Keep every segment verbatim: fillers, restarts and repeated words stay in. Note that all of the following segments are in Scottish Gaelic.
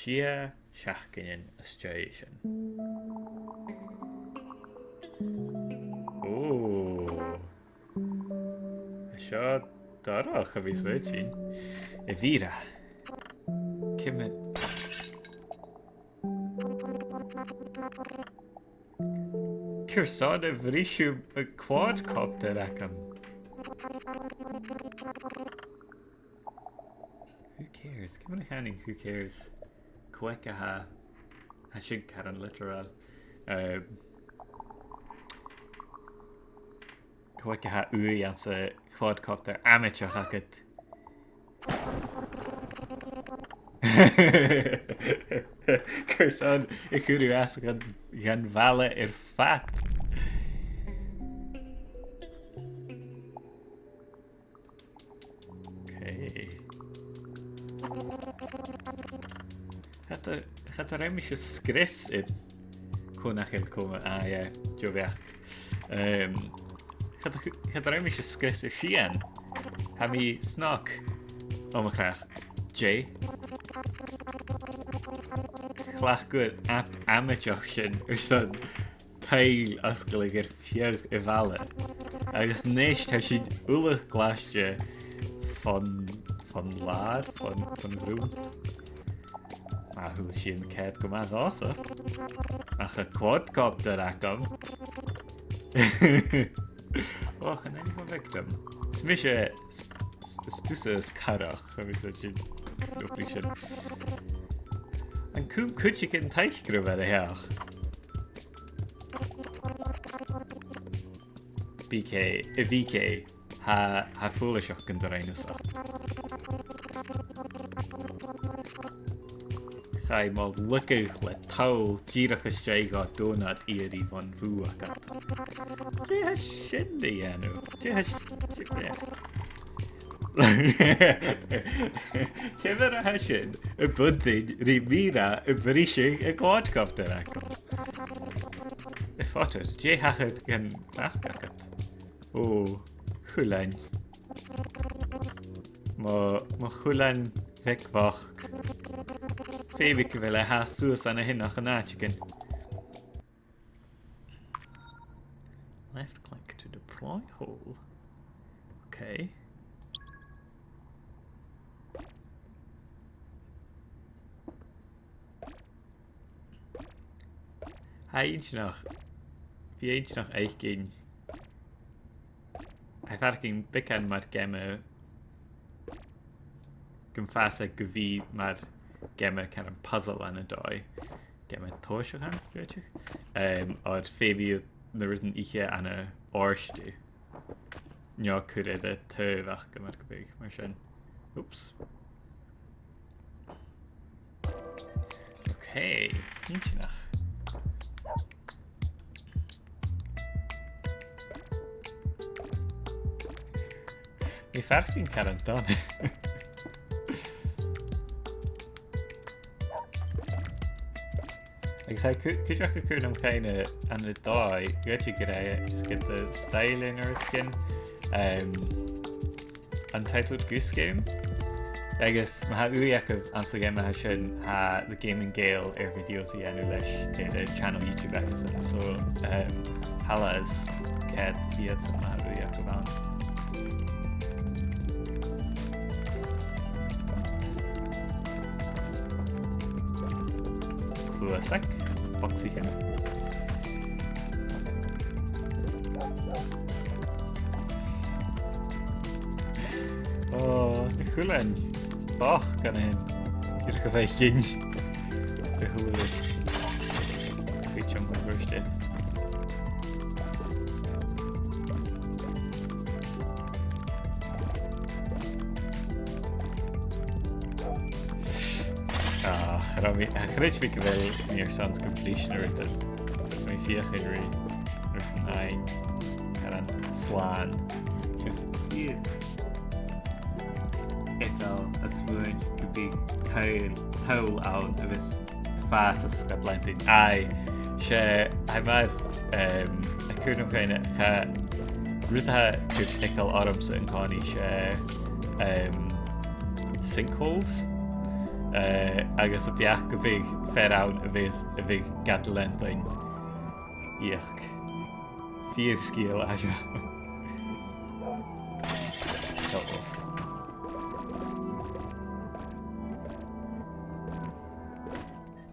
Sia seachdainean às dèidh sin. Ò. Seo dorcha, bha mi a' smaoineachadh. Elvira. Ciamar... Carson a bhris thu a' quadcopter agam? Who cares? Ciamar a chanainn who cares? Cò aige a tha, tha sin caran literal. Um, cò aige a tha ùidh anns a' quadcopter amaideach agad? Carson a chuir thu às dhan, dhan bhaile air fad? Okay. Cha do, cha do rinn mise sgrios air cò nach eil coma, ah, yeah, deagh bheachd. Um, cha do, cha do rinn mise sgrios air Sian. Tha mi snog. Ò mo chreach. Dè? Chleachd thu an aip amaideach sin airson tadhal fhosgladh air feadh a' bhaile. Agus a-nis tha sinn uile glaiste fon, fon làr, fon, fon ghrunnd. Ma tha sinn ceart gu math dhòmhsa. Ach a' quadcopter agam. Och, an e mo victim? Is mise, is, is tusa as coireach, tha mi a' smaoineachadh, no bhris sin. An cùm cuideigin taic gu robh e air a theachd? B K, a B K, tha, tha e follaiseach gun do rinn thusa. Chaidh mo lorg le toll dìreach às dèidh dhomh donut iarraidh bhon bhùth agad. Dè tha sin a' dèanamh? Dè tha s-, dè, dè? Ciamar a tha sin a' buntainn ri Mira a' briseadh a' quadcopter agam? A Photter, dè thachair dhan mhac agad? Ò, a Chuilein. Mo, mo Chuilein bheag bhochd. Feumaidh gu bheil e a' fàs suas an sin ach an àiteigin. Left click to deploy hole. Okay. Tha e inntinneach. Bha e inntinneach fhaicinn. Tha e a' faireachdainn beagan mar geama gum fàs e gu bhith mar geama kind of puzzle ann an dòigh. Geama tòiseachain, rudeigin. Um, oir feumaidh na rudan ithe ann an òrdugh. No cuir air an taobh aca mar gum biodh, mar sin. Oops. Okay, inntinneach. Tha mi a' faireachdainn caran dona. Agus tha e cu-, cuideachd a' cur nam chuimhne ann an dòigh, gu h-àraidh gur e, is gu bheil an style air an rudeigin, um, Untitled Goose Game. Agus ma tha ùidh agaibh anns a' gheama sin, tha The Gaming Gael air videos a dhèanamh leis air a' channel YouTube acasan. So, um, thalla is cead iadsan ma tha ùidh agaibh ann. Cluasag, bogsaichean. Ò, a Chuilein. Bochd an sin. Dìreach a' faicinn. A h-uile. Chuideam gu bhurste. Ah, cha robh mi, cha chreid mi gu bheil mi airson completion air an, mi feuchainn ri, ri fhaighinn air an slàn. Just fìor eagal a' smaoineachadh gum biodh toll, toll ann a bhios a' fàs os cionn leantainn. Aye, 's e, tha e mar, um, a' cur nam chuimhne, cha, rud a tha a' cur eagal ormsa an-còmhnaidh, 's e, um, sinkholes. Eh, agus am beachd gum biodh fear ann a bhiodh, a bhiodh gad leantainn. Ioc. Fìor sgeul a tha seo. Seo.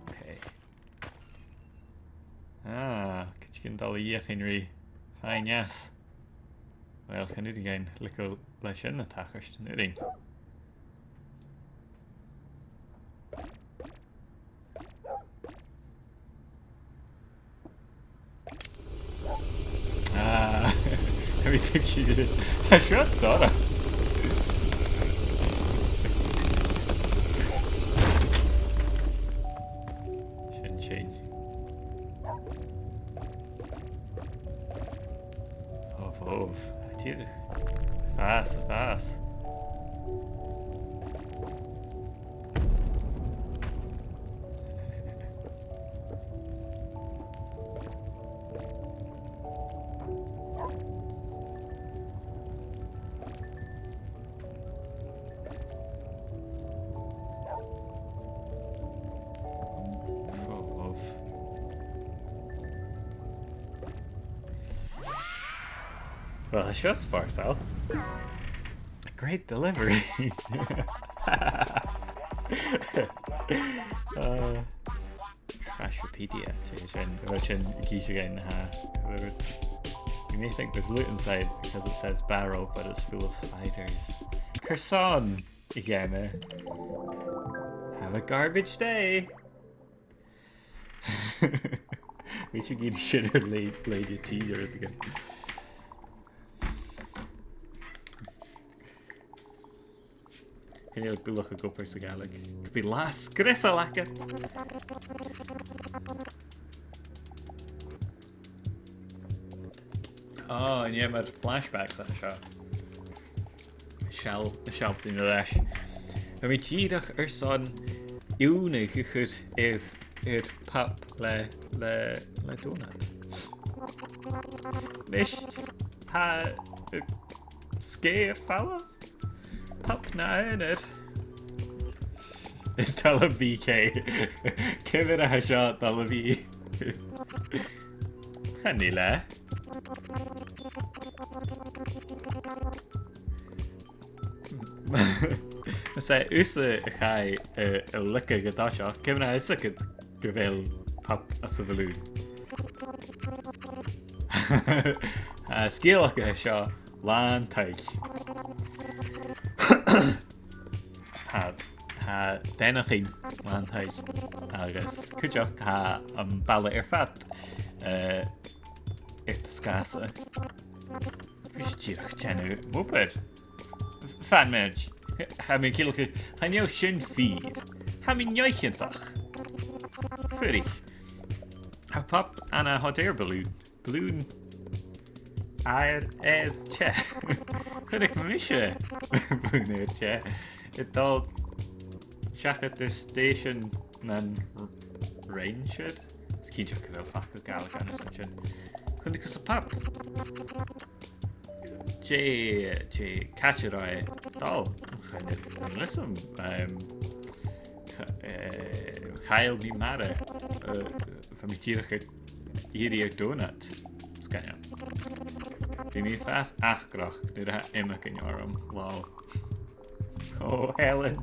Okay. Ah, cuideigin dol a dh'fheuchainn ri faighinn às. Uill, chan urrainn dhuinn leigeil leis sin a thachairt, an urrainn? Ah, tha mi a' tuigsinn. Tha seo dorcha. Sin sin. Obh, obh. Tìoraidh. Fàs, a' fàs. Oh, love. Well, seo spòrsail. Great delivery. Uh, Trashopedia, sin, sin, sin, You may think there's loot inside because it says barrel, but it's full of spiders. Carson, a ghaoil. Have a garbage day. Bidh sinn ag iarraidh sin air leth-, leithid a tìde air a' ghaoil. Chan eil buileach ag obair sa Ghàidhlig. Gum bi latha sgriosail agad. Oh, an e mar flashbacks a tha seo? Seall, seall daoine leis. Tha mi dìreach airson iongnadh a chur air, air Pop le, le, le donut. Nis, tha, uh, sgèith air falbh. Pop na aonar. Is toil leam B K. Ciamar a tha seo dol a bhith? Chan eil e. Mas e thusa a chaidh, eh, a leigeil gu toiseach, ciamar a tha fhios agad gu bheil Pop anns a' bhalùn? Tha sgeulachd seo làn tuill. Tha, tha daingneachain làn tuill agus cuideachd tha am baile air fad, eh, air do sgàth-sa. Bha sinn dìreach a' dèanamh m' obair. Fan mionaid. Tha mi a' ciallachadh, chan eil sin fìor. Tha mi neoichiontach. Fuirich. Tha Pop ann an hot air balloon. Balloon air, air teth. Chunnaic mise balloon air teth a' dol seachad air station nan r-, rain shed. Is cinnteach gu bheil facal Gàidhlig ann airson sin. Chunnaic thusa Pop. Dè, dè, càit an robh e a' dol? Chan eil, chan eil fhios agam. Ehm, cha-, eh, chaill mi m' aire. Eh, bha mi dìreach ag iarraidh air donut. Sgoinneil. Bidh mi a' fàs acrach nuair a tha iomagain orm. Lol. Oh, Helen.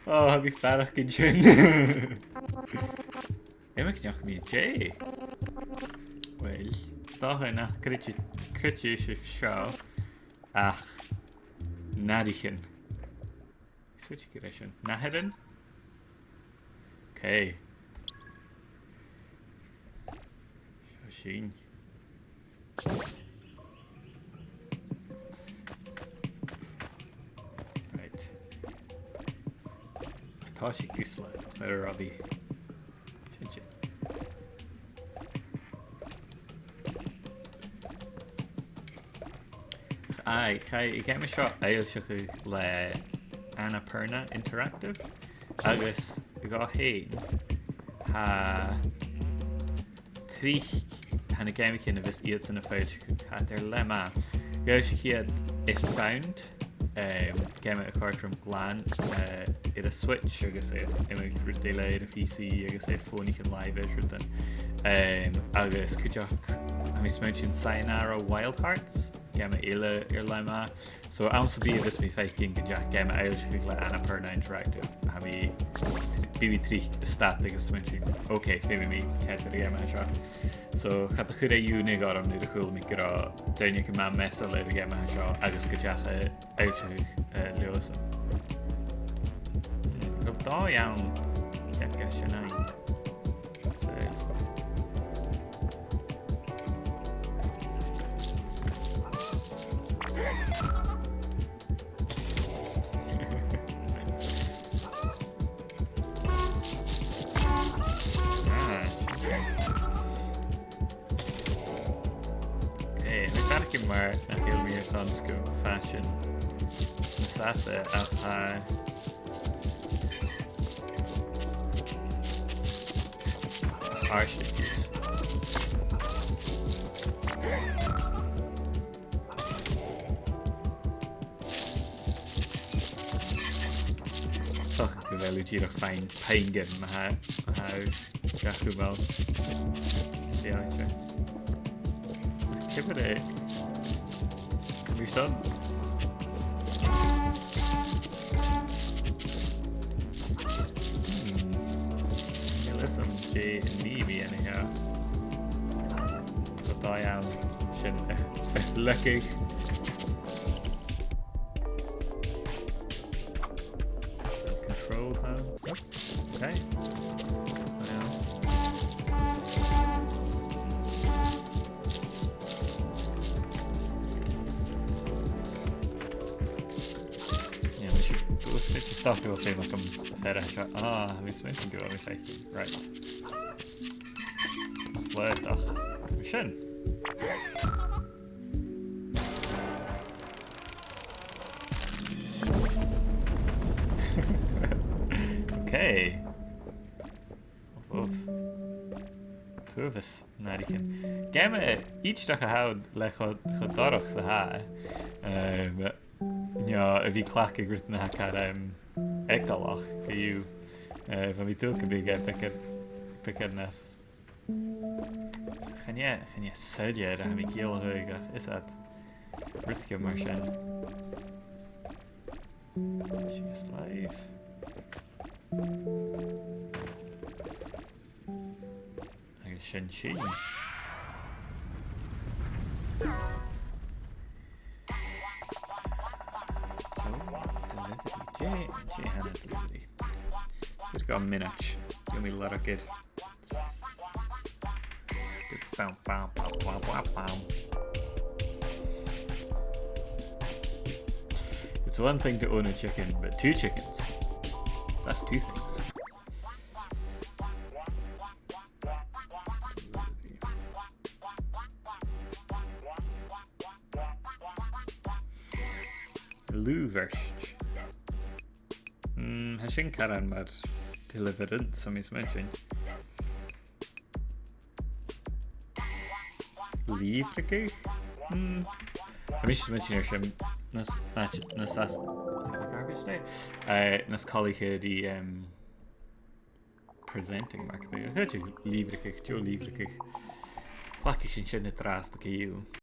Oh, tha mi a' faireachdainn sin. Iomadh neach mi dè? Uill, 's dòcha nach creideadh, creideadh sibh seo, ach nathraichean. Is dòcha gur e sin. Nathraichean? Okay. Seo sinn. Right. Tha sinn gus le, le Robbie. Sin sin. Aye, chaidh an geama seo fhoillseachadh le Annapurna Interactive, agus dhomh fhèin, tha tric, tha na geamaichean a bhios iadsan a' foillseachadh, tha iad air leth math. Dh'fhoillsich iad Earthbound, um, geama a chòrd rium glan, uh, air a' Switch agus air, iomadh rud eile air a' P C agus air fònaichean-làimhe is rudan. Um, agus cuideachd, tha mi a' smaointinn Sayonara Wild Hearts, geama eile air leth math. So, àm sam bith a bhios mi a' faicinn gun deach geama fhoillseachadh le Annapurna Interactive, tha mi, bidh mi tric a' stad agus a' smaointinn, ok, feumaidh mi coimhead air a' gheama seo. So, cha do chuir e iongnadh orm nuair a chuala mi gun robh daoine gu math measail air a' gheama seo agus gun deach e fhoillseachadh, eh, leothasan. Hmm, gu dà dheann ceart gu sin fhèin. So, ah. Eh, tha mi a' faireachdainn mar nach eil mi airson sgaoileadh fashion na sata ach, eh, airson. Tha gu bheil thu dìreach a' faighinn paingean ma tha, ma tha thu ga chumail. Yeah, right. Ciamar a bha sin? Hmm. Well, that's some J and B, anyhow. But I am. Sin. Lucky. Control, huh? Yep. Okay. Well. Yeah, we should, we should stop doing things like I'm fair. Ah, we should go on. Right. Slide. Sin. Okay. Uff. Tuathas, an àireamh. Geama iongantach a th' ann le cho, cho dorcha 's a tha e. Um, no, a bhith a' cleachdadh rudan a tha car, um, eagalach, co-dhiù. Eh, bha mi an dùil gum biodh e beagan, beagan nas Chan e, chan e soilleir a tha mi a' ciallachadh ach is iad rudeigin mar sin. Sìos leibh. Agus sin sinn. So, delivery. Dè, dè tha na delivery? Just got a minute. Gheibh mi lorg air. Bam, bam, bam, bam, bam, bam. It's one thing to own a chicken, but two chickens, that's two things. Lùbhairt. Mm, tha sin caran mar Deliverance, tha mi a' smaointinn. Lìbhrigeadh? Mm. Tha mise a' smaointinn air sin nas, nas, nas, nas, have a garbage day? Eh, nas coltaiche ri, em, presenting, mar gum biodh. Chan eil lìbhrigeadh, deagh lìbhrigeadh. Cleachdaidh sinn sin an-dràsta co-dhiù.